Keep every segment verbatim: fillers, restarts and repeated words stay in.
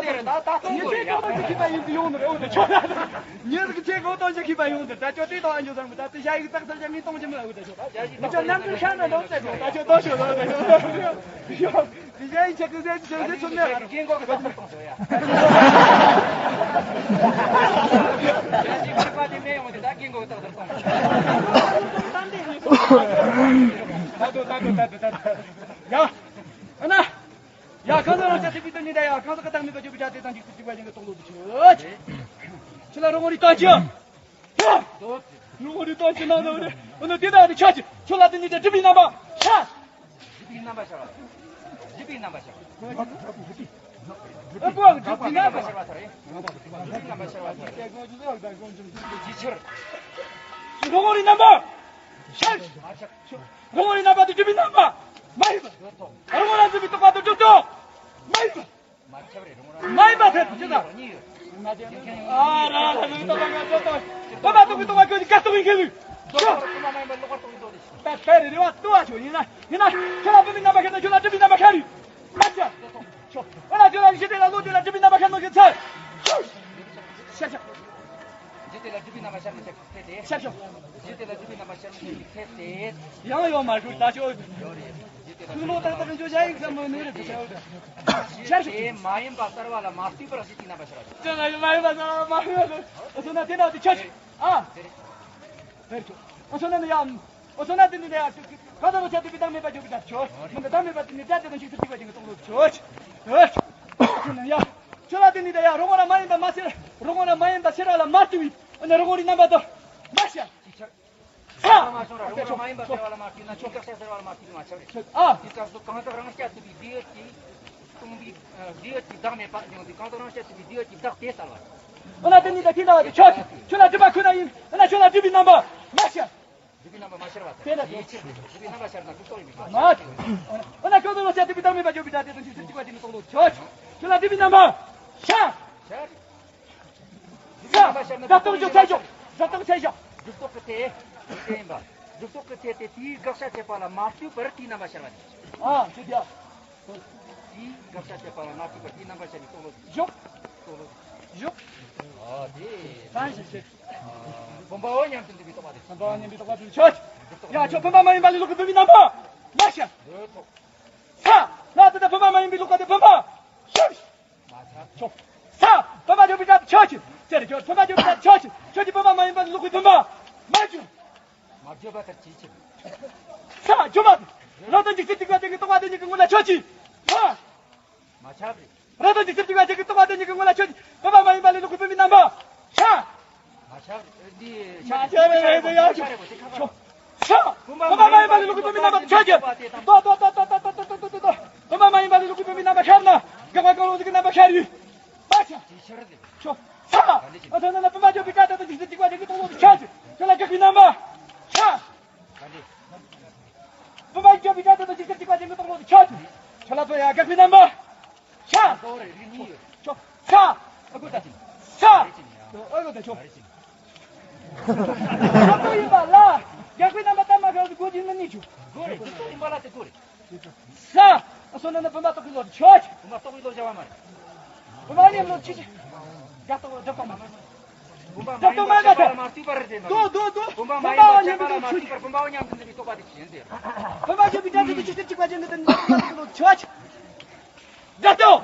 ད་ད་གཏོང་དགོས་རེད་ཡ། ཉེས་ཟིག་ཁྱེད་ཀོ་གཏོང་ཅིག་ཁྱི་པ་ཡོང་དུ་རེད། འོ་དེ་ཆོག་ད་ཉེས་ཟིག་ཁྱེད་ཀོ་གཏོང་ཅིག་ཁྱི་པ་ཡོང་དུ་ད་ཅོ་དེ་དང་ཨ་འཇོ་ཚང་མི་ད་དེ་ཤ་ཡིག་ཙག་ཙག་ཅང་ངས་གཏོང་ཅི་མི་ལ། འོ་དེ་ཆོག་ད་ཉེས་ཟིག་ཤ་ན་འདོག་ད་ཆོག་ད་ཆོག་གཏོང་ཆོག་ད་ཆོག་དེ་ཤ་ཡིག་ཆེ་ཀི་ཟེར་ཆེ་ཟེར་ཆོག་མེད་ར། རྒན་གོག་གི་ད་ཚུར་གཏོང་ཆོག་ཡ། ཡ་ཅིག་ཁྱི་པ་དེ་མེད་ཡོང་དེ་ད་རྒན་གོག་གི་ད་ཚུར་གཏོང་ཆོག་ད་དོ་ད་དོ་ད་དོ་ད་དོ་ཡ། ཨ་ན། ཡ། གང་ཟག་རང་ཤ་ཐིག་པའི་དོན་ཉིད་ད་ཡ། གང་ཟག་གི་བདག་མེད་པ་བརྗོད་པའི་སྒྲ་དེ་དང་འཇིག་ཚུལ་གཅིག་པ་ཅན་གྱི་རྟོག་བཟློག་ཏུ་ཆོད། ཁྱོད་ལ་རོ་ངོ་རིག་སྟོན་ཅི། རོ་ངོ་རིག་སྟོན་ཅི་ན་ནོ་རེ། འོ་ན་དེ་དག་དེ་ཆོག་ཅི། ཁྱོད་ལ་དེ་ཉིད་ཀྱི་སྒྲིབ་པའི་རྣམ་པ་ཤར། སྒྲིབ་པའི་རྣམ་པ་ཤར་བ། སྒྲིབ་པའི་རྣམ་པ་ཤར་བ། ཨ་ཀོ་སྒྲིབ་པའི་རྣམ་པ་ཤར་བ་ཐར་རེ། སྒྲིབ་པའི་རྣམ་པ་ཤར་བ་ཐར་རེ། ཇི་ཕྱིར། རོ་ངོ་རིག་རྣམ་པ་ཤར། རོ་ངོ་རིག་རྣམ་པ་དེ་སྒྲིབ་པའི་རྣམ་པ་མ་ཡིན་པ། རོ་ངོ་རང་སྒྲིབ་པའི་རྟོག་པ་དེ་སྒྲིབ་རྟོག་མ་ཡིན་པ། མ་ཁྱབ་རེ་རོང་ར། མ་ཡིན་པ་ཐལ་དུ་ཅི་ལ། ཨ་ར་ར་ར་རྟོག་པ་རྟོག་པ་རྟོག་པ་རྟོག་པ་ཀྱི་ག་རྟོག་ཡིན་མཁན་ལུས། ད་ད་རེ་རེ་བ་ལྟོ་བ་ཆོ་ཡིན་ན་ཡིན་ན། ཁྱོད་ལ་བུད་མེད་རྣམ་པ་ཁྱེར་ན་ཁྱོད་ལ་སྒྲིབ་པའི་རྣམ་པ་ཁྱེར་ཡིན། མ་ཁྱབ། ཁྱོད་ཨ་ན་ཁྱོད་ལ་ཞི་བདེ་ལ་བློ་ཁྱོད་ལ་སྒྲིབ་པའི་རྣམ་པ་ཁྱེར་ནོ་ཁྱེད་ཚར། ཤ་ཤ། འཇིག་རྟེན་ལ་སྒྲིབ་པའི་རྣམ་པ་ཤར་ནས་ཁྱེད་ཚེ་སྟེ། ཤར་ཤོག་འཇིག་རྟེན་ལ་སྒྲིབ་པའི་རྣམ་པ་ཤར་ནས་ཁྱེད་ཚེ་སྟེ། ཡང་ཡོད་མ་རུ་ད་ཆོག་ཡོད་རེད། འཇིག་རྟེན་ལ་ཁུ་ལོ་ཏག་ཏག་འཇོ་བྱ་ཡིག་ཙམ་མོ་ནུས་རེད་དུ་ཤར་ཤོག་དེ་མ་ཡིན་པ་གསར་བ་ལ་མ་ལྟོས་པར་ཞི་བདེའི་རྣམ་པ་ཤར་བ་དེ། ཅི་ལ་ཡོད་མ་ཡིན་པ་གསར་བ་ལ་མ་ལྟོས་པར། འོ་ཚོ་ན་དེ་ན་དེ་ཆོག་ཨ། དེ་རེད། འོ་ཚོ་ན་ནི་ཡང་། འོ་ཚོ་ན་དེ་ནི་ཡང་། གང་དུ་ལོ་ཆ་དུ་བི་དང་མེད་པ་འཇོག་གི་ད་ཆོག་མི་འདི་དང་མེད་པ་དེ་ནི་དགྲ་དེ་དང་ཞིག་ཏུ་ཐུག་པ་ཅན་གྱི་སྟོང་ལོ་ཆོག་ཆོག་ཡ། ཁྱོད་ལ་དེ་ནི་ད་ཡ་རོ་ངོ་ར་མ་ཡིན་པ་མ་ཟེར། རོ་ངོ་ར་མ་ཡིན་པ་ཟེར་ར་ལ་མ་ལྟོས་པའི་ཨ་ནི་རོ་ངོ་རི་རྣམ་པ་དང་མ་ཤར། ཅི་ཆར། ས། མ་ཤོང་ར་རོ་ངོ་ར་མ་ཡིན་པ་ཟེར་བ་ལ་མ་ལྟོས་ན་ཆོག་ག་ས་ཟེར་བ་ལ་མ་ལྟོས་ན་མ་ཆར་རེད། ཨ། དེ་སྐབས་སུ་གང་དག་རང་རྐྱ་ཐུབ་པའི་བདེ་ཡོད་ཀྱི། སྟོང་པའི་བདེ་ཡོད་ཀྱི་བདག་མེད་པ་ཡོང་དུས་གང་དག་རང་རྐྱ་ཐུབ་པའི་བདེ་ཡོད་ཀྱི་བདག་དེ་གསལ་བ་རེད། ཨ་ན་དེ་ནི་ད་ཁྱེད་ལ་དེ་ཆོག་ཁྱོད་ལ་སྒྲིབ་པ་ཁོ་ན་ཡིན་ཨ་ན་ཁྱོད་ལ་སྒྲིབ་པའི་རྣམ་པ་མ་ཤར། སྒྲིབ་པའི་རྣམ་པ་མ་ཤར་བ་དང་། དེ་ལ་ཡིད་ཆེས་སྒྲིབ་པའི་རྣམ་པ་ཤར་ན་སྒྲིབ་རྟོག་ཡིན་པས། མ། འོ་ན་ཁྱོད་ཚོ་ལོ་ཆ་སྒྲིབ་པའི་བདག་མེད་པ་འཇོག་པའི་སྒྲ་དེ་དང་ཆོས་སུ་གཅིག་པ་དེ་ནི་སྟོང་ལོ་ཆོག་ཁྱོད་ལ་སྒྲིབ་པའི་རྣམ་པ་ཤར། ཤར། ཤར། སྒྲ་རྟོག་འཇོག་ཚད་འཇོག་སྒྲ་རྟོག་ཚད་བཞག་སྒྲིབ་རྟོག་གི་ཚད། དེ་ཡིན་པ། སྒྲིབ་རྟོག་གི་ཚད་དེ་དེའི་དགག་བྱ་བྱེད་པ་ལ་མ་ལྟོས་པར་དེའི་རྣམ་པ་ཤར་བ་དེ། ཨ་ཅི་དེ། དེའི་དགག་བྱ་བྱེད་པ་ལ་མ་ལྟོས་པར་དེའི་རྣམ་པ་ཤར་ནས་སྟོང་ལོ་དེ། འཇོག་སྟོང་ལོ་དེ། འཇོག་ཨ་དེ། ས་ཞིག་ཞིག་བུམ་པའོ་སྙམ་དུ་འདུ་བའི་རྟོག་པ་དེ། བུམ་པའོ་སྙམ་པའི་རྟོག་པ་དེ་ཆོག་ཡ་ཆོག་བུམ་པ་མ་ཡིན་པ་ལས་ལོག་པའི་བུད་མེད་རྣམ་པ་མ་ཤར། འདོད་ཐོག་ས། ན་དེ་ལྟར་བུམ་པ་མ་ཡིན་པའི་ལོག་པ་དེ་བུམ་པ་ཤར། མ་ཤར། ཆོག་ས། བུམ་པ་འཇོག་པའི་སྒྲ་དེ་ཆོག་ཅི། ཅི་རེད་ཆོག་བུམ་པ་འཇོག་པའི་སྒྲ་དེ་ཆོག་ཅི། ཆོག་ཅི་བུམ་པ་མ་ཡིན་པ་ལས་ལོག་པའི་བུམ་པ་མ་འཇོག་མ་བརྗོད་པ་ལྟར་གྱིས་ཕྱིར། ས། བརྗོད་པ། རང་དང་འཇིག་རྟེན་གཅིག་པ་དེ་གི་རྟོག་པ་དེ་གཉིས་ཀྱི་ངོ་ལ་ཆོག་ཅི། ཧ། མ་ཁྱབ་རེད། རང་དང་འཇིག་རྟེན་གཅིག་པ་དེ་གི་རྟོག་པ་དེ་གཉིས་ཀྱི་ངོ་ལ་ཆོག་ཅི། བུམ་པ་མ་ཡིན་པ་ལས་ལོག་པའི་བུད་མེད་རྣམ་པ། ཤ། མ་ཁྱབ་རེད་འདི། མ་ཁྱབ་རེད་རེད་ཡ། ཆོག་ས། བུམ་པ་མ་ཡིན་པ་ལས་ལོག་པའི་བུད་མེད་རྣམ་པ་ཆོག་ཅི། ཏོ་ཏོ་ཏོ། བུམ་པ་མ་ཡིན་པ་ལས་ལོག་པའི་བུད་མེད་རྣམ་པ་ཤར་ན། དགག་པ་གང་རུང་ཞིག་གི་རྣམ་པ་ཤར་ཡོད། མ་ཤར། ཆོག་ས། ཨ་ཐ་ན་ན་བུམ་པ་འཇོག་པའི་སྒྲ་དང་འཇིག་རྟེན་གཅིག་པ་དེ་གི་སྟོང་ལོ་ཆོག་ཅི། ཁྱོད་ལ་དགག་པའི་རྣམ་པ། ཤ། བུམ་པ་འཇོག་པའི་སྒྲ་དང་འཇིག་རྟེན་གཅིག་པ་དེ་གི་སྟོང་ལོ་ཆོག་ཅི། ཁྱོད་ལ་ཚོ་ཡ་དགག་པའི་རྣམ་པ། ཤ། ཆོག་ས། ཨ་ཁུ་ད། ས། ཨ་ཁུ་ད་ཆོག་ས་ཏོ་ཡིན་པ་ལ། དགག་པའི་རྣམ་པ་ལྟར་མ་ཁར་དུ་དགོས་ཀྱི་མི་ནུས་ཆུ། དགོས་རེད། སྒྲིབ་རྟོག་ཡིན་པ་ལ་དེ་དགོས་རེད། ས། སོ་ན་ན་བུམ་པ་རྟོག་གི་ལོ་ཆོག་བུམ་པ་རྟོག་གི་ལོ་བྱ་བ་མ་རེད། བུམ་པ་ཉམས་ལོ་ཆི་ཆི། དགག་རྟོག་སྒྲིབ་རྟོག་མ། བུམ་པ་མ་ཡིན་པ་ཤར་བ་ལ་མ་ལྟོས་པར་རེད་དེ། དོ་དོ་དོ། བུམ་པ་མ་ཡིན་པ་ཤར་བ་ལ་མ་ལྟོས་པར་བུམ་པའོ་སྙམ་དུ་འདུ་བའི་རྟོག་པ་དེ་ཅི་ཡིན་ཟེར། བུམ་པ་འཇོག་པའི་སྒྲ་དེ་ཆི་ཆི་གཅིག་པ་ཅན་གྱི་དོན་ནི་བུམ་པ་རྟོག་གི་ལོ་ཆོག་ཆི། དགག་རྟོག་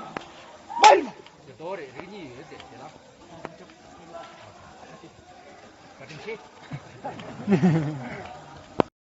མ་ཡིན་པ། དེ་དོ་རེད་རིགས་གཉིས་ཡོད་ཟེར་དེ་ལ། བཀའ་དྲིན་ཆེ།